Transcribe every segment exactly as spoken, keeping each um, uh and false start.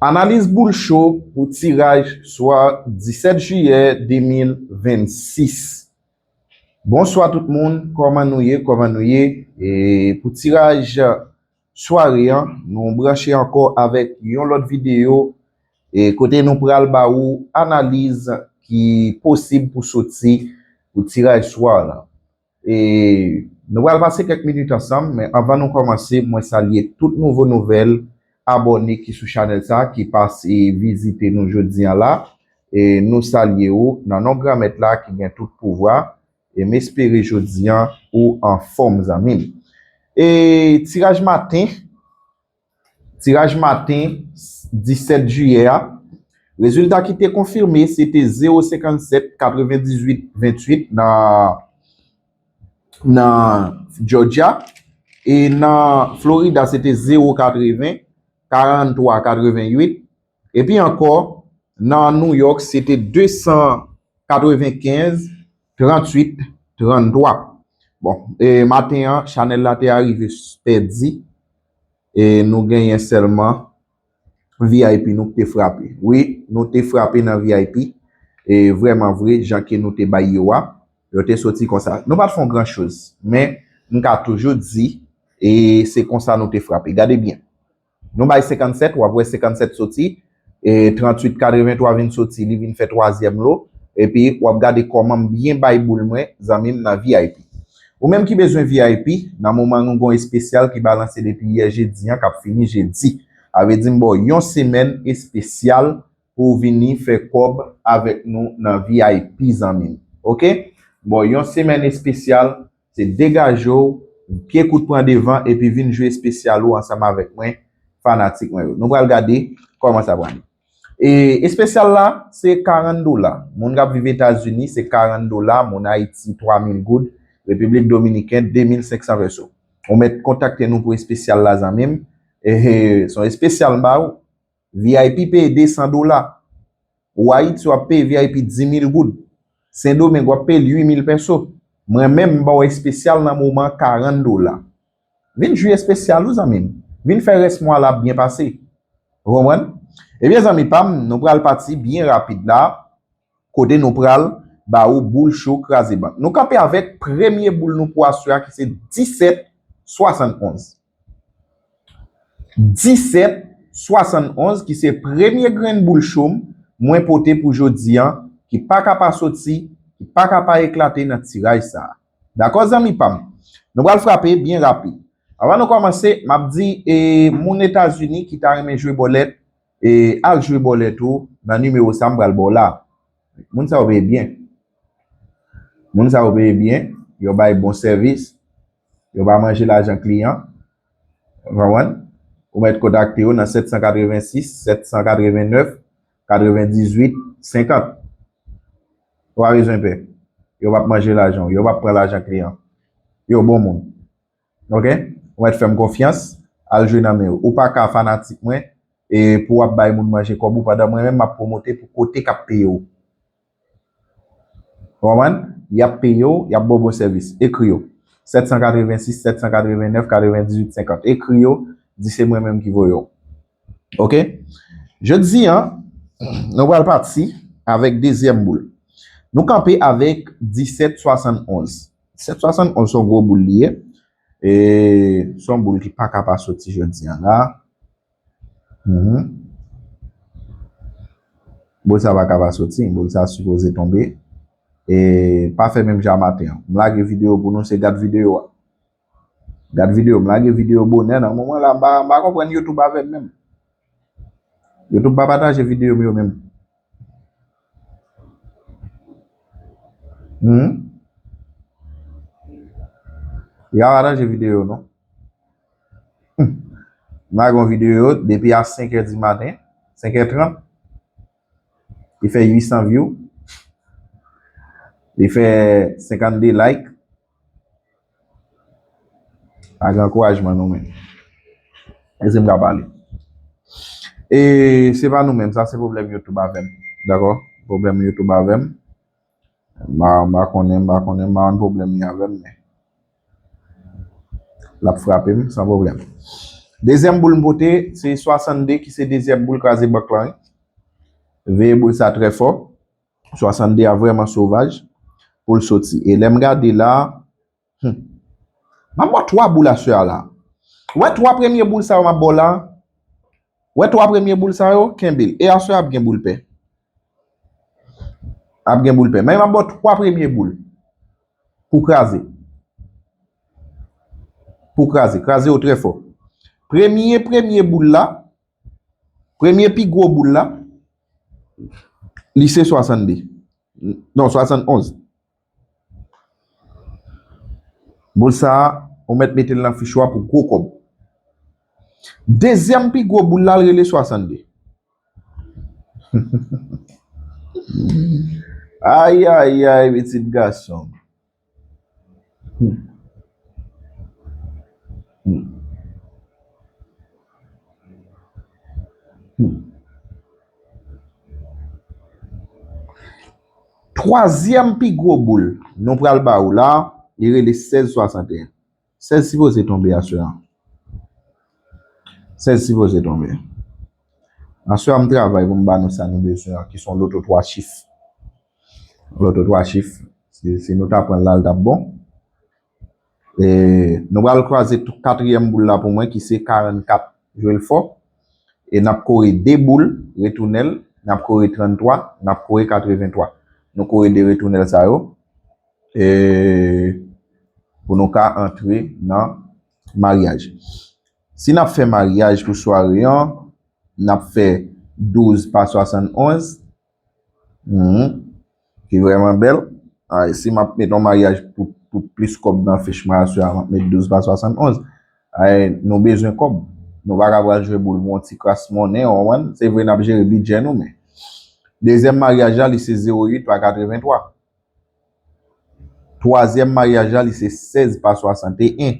Analiz boul cho pou tiraj swa disèt jiyè de mil vennsis. Bonswa tout moun, kòman nou ye, kòman nou ye? E pou tiraj sware an, nou branche ankò avèk yon lòt videyo, e kote nou pral ba ou analiz ki posib pou soti pou tiraj swa la. E nou pral pase kèk minit ansanm, men anvan nou kòmanse, mwen salye tout nouvo nouvèl abòne ki sou chanèl sa, ki pase vizite nou jodi a la. E nou salye ou nan non Granmèt la ki gen tout pouvwa. E m espere jodi a ou anfòm, zanmi m. E tiraj maten, tiraj maten disèt jiyè a, rezilta ki te konfime, se te zewo senkannsèt, katrevendizuit, venntuit nan, nan Georgia. E nan Florida, se te zewo katreven, karanntwa katrevenuit. Epi ankò, nan New York, se te de san katrevenkenz, trantuit, tranntwa. Bon, e maten an, chanèl la te arive s-, pèdi. E nou genyen sèlman V I P nou ki te frape. Wi, nou te frape nan V I P. E vrèman vre, jan ke nou te bay yo a, yo te soti konsa. Nou pa t fè yon gran choz, men m ka toujou di, e se konsa nou te frape. Gade byen. Nou bay senkannsèt, w ap wè senkannsèt soti, e trantuit katreventwa vin soti, li vin fè twazyèm lo, epi w ap gade kòman m byen bay boul mwen, zanmi m, nan V I P. Ou menm ki bezwen V I P, nan moman nou gon espesyal ki balanse depi yè jedi an, k ap fini jedi. A vle di m ba w yon semèn espesyal pou w vini fè kòb avèk nou nan V I P, zanmi m. Oke? M ba w yon semèn espesyal, se degaje w, pye kout pran devan, epi vin jwe espesyal ou ansanm avèk mwen, fanatik mwen yo. Nou pral gade kòman sa pral ye. E espesyal la, se karant dola. Moun k ap viv Etazini, se karant dola. Moun Ayiti, twa mil goud. Repiblik Dominiken, de mil senk san peso. Ou mèt kontakte nou pou espesyal la, zanmi m. E, e, se yon espesyal m ba ou. V I P peye de san dola. Ou Ayiti, w ap peye V I P di mil goud. Sendomeng, w ap peye l uit mil peso. Mwen menm, m ba w espesyal nan moman, karant dola. Vin jwi espesyal ou, zanmi m. Vin fè rès mwa la ap byen pase. Ou konprann? Ebyen, zanmi pa m, nou pral pati byen rapid la, kote nou pral ba ou boul cho kraze bank. Nou kanpe avèk premye boul nou pou aswè a, ki se disèt swasannonz. Disèt swasannonz, ki se premye grenn boul cho m mwen pote pou jodi an, ki pa ka pa soti, ki pa ka pa eklate nan tiraj sa a. Dakò, zanmi pa m? Nou pral frape byen rapid. Anvan nou kòmanse, m ap di, e, moun Etazini ki ta renmen jwe bòlèt, e, al jwe bòlèt ou nan nimewo sa m pral ba w la. Moun sa yo peye byen. Moun sa yo peye byen, yo bay bon sèvis, yo pa manje lajan kliyan. Ou konprann? Ou mèt kontakte yo nan sèt san katrevensis, sèt san katrevennèf, katrevendizuit, senkant. Ou pa bezwen pè. Yo p ap manje lajan w, yo p ap pran lajan kliyan. Yo bon moun. Oke? Ou mèt fè m konfyans, al jwe nan men yo. Ou pa ka fanatik mwen, e pou w ap bay moun manje kòb ou pandan mwen menm m ap pwomote pou kote k ap peye w. Ou konprann? Y ap peye w, y ap ba w bon sèvis. Ekri yo. Sèt san katrevensis, sèt san katrevennèf, katrevendizuit, senkant. Ekri yo, di se mwen menm ki voye w. Oke? Jodi an, nou pral pati avèk dezyèm boul. Nou kanpe avèk disèt swasannonz. Disèt swasannonz se yon gwo boul li ye. E se yon boul ki pa ka pa soti jodi an la. Mhm. Boul sa pa ka pa soti, boul sa sipoze tonbe. E pa fè menm jan maten an. M lage videyo pou nou, se gad videyo a. Gad videyo, m lage videyo bonè nan moman la, m pa, m pa konprann YouTube avè m menm. YouTube pa pataje videyo m yo menm. Hmm? Yo pa pataje videyo non. Hmm. M lage yon videyo depi a senk è di maten, senk è trant. Li fè uit san view. Li fè senkannde like. Ak ankourajman nou menm. Èske m ka pale? E se pa nou menm, sa se pwoblèm YouTube avè m. Dakò? Pwoblèm YouTube avè m. M pa, m pa konnen, m pa konnen, m pa konn pwoblèm li avè m, men l ap frape m san pwoblèm. Dezyèm boul m pote, se swasannde ki se dezyèm boul kraze bank lan, wi. Veye boul sa trè fò. Swasannde a vrèman sovaj pou l soti. E lè m gade la, hmm, m ap ba w twa boul aswè a la. Wè twa premye boul sa yo m ap ba w la? Wè twa premye boul sa yo, kenbe l. E aswè a ap gen boul pè. Ap gen boul pè. Men m ap ba w twa premye boul pou kraze. Pou kraze. Kraze yo trè fò. Premye, premye boul la, premye pi gwo boul la, li se swasannde. Non, swasannonz. Boul sa a, ou mèt mete l nan fich ou a pou gwo kòb. Dezyèm pi gwo boul la, l rele swasannde. Ay, ay, ay, pitit gason. Hmm. Hmm. Hmm. Twazyèm pi gwo boul nou pral ba ou la, li rele sèz swasanteyen. Sèz sipoze tonbe aswè a. Sèz sipoze tonbe. Aswè a m travay pou m ba nou sa nou bezwen an, ki se yon loto twa chif. Loto twa chif. Si, si nou ta pran l la, l t ap bon. E, nou pral kwaze tou katriyèm boul la pou mwen, ki se karannkat. Jwe l fò. E n ap kore de boul, retounen l. N ap kore tranntwa, n ap kore katrevenntwa. Nou kore de retounen l sa yo. E, pou nou ka antre nan maryaj. Si n ap fè maryaj pou sware an, n ap fè douz pa swasannonz. Mhm. Ki vrèman bèl. Ay, si m ap met yon maryaj pou, pou plis kòb nan fich mwen aswè a, m ap met douz pa swasannonz. Ay, nou bezwen kòb. Nou pa ka pral jwe boul pou yon ti kras monnen, w konprann? Se vre n ap jere bidjè nou, men. Dezyèm maryaj la, li se zewo uit pa katrevenntwa. Twazyèm maryaj la, li se sèz pa swasanteyen.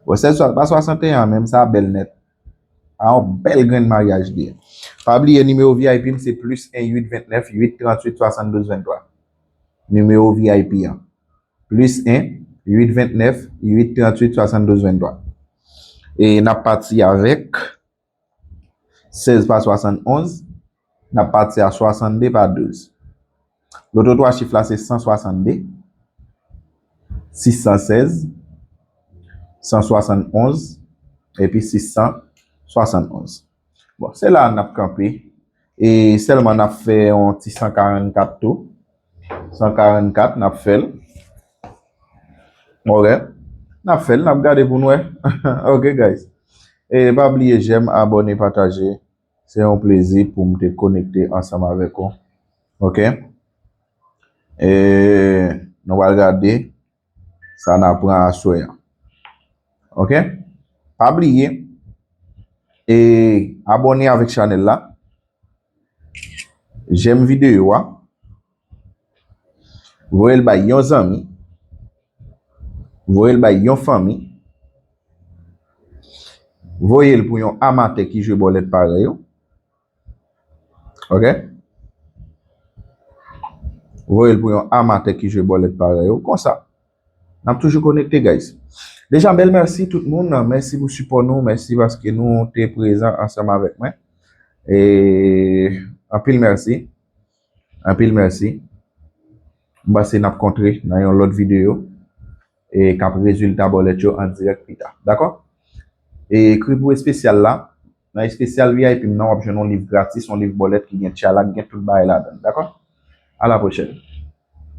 Bon, sèz pa swasanteyen an menm, sa bèl nèt. A yon bèl grenn maryaj li ye. Pa bliye nimewo V I P m se plis en uit ventnèf uit tranntuit swasanndouz venntwa. Nimewo V I P an. Plis en uit ventnèf uit tranntuit swasanndouz venntwa. E n ap pati avèk sèz pa swasannonz, n ap pati a swasannde pa douz. Loto twa chif la se san swasannde, sis san sèz, san swasannonz, epi sis san swasannonz. Bon, se la a n ap kanpe. E sèlman n ap fè yon ti san karannkat tou. San karannkat, n ap fè l. Ok. N ap fè l, n ap gade pou n wè. Ok, guys. E pa bliye jèm, abòne, pataje. Se yon plezi pou m te konekte ansanm avèk ou. Ok? E nou pral gade sa n ap pran aswè an. Ok? Pa bliye, e abòne avèk chanèl la. Jèm videyo a. Voye l bay yon zanmi. Voye l bay yon fanmi. Voye l pou yon amatè ki jwe bòlèt parèy ou. Ok? Voye l pou yon amatè ki jwe bòlèt parèy ou. Konsa, n ap toujou konekte, guys. Deja, bèl mèsi tout moun. Mèsi pou sipò nou. Mèsi paske nou te prezan ansanm avèk mwen. E anpil mèsi. Anpil mèsi. M panse n ap kontre nan yon lòt videyo e k ap rezilta bòlèt yo an dirèk pita. Dakò? E ekri pou espesyal la. Nan espesyal V I P m nan, w ap jwenn yon liv gratis, yon liv bòlèt ki gen tchalak, gen tout bagay ladan l. Dakò? A la pwochèn.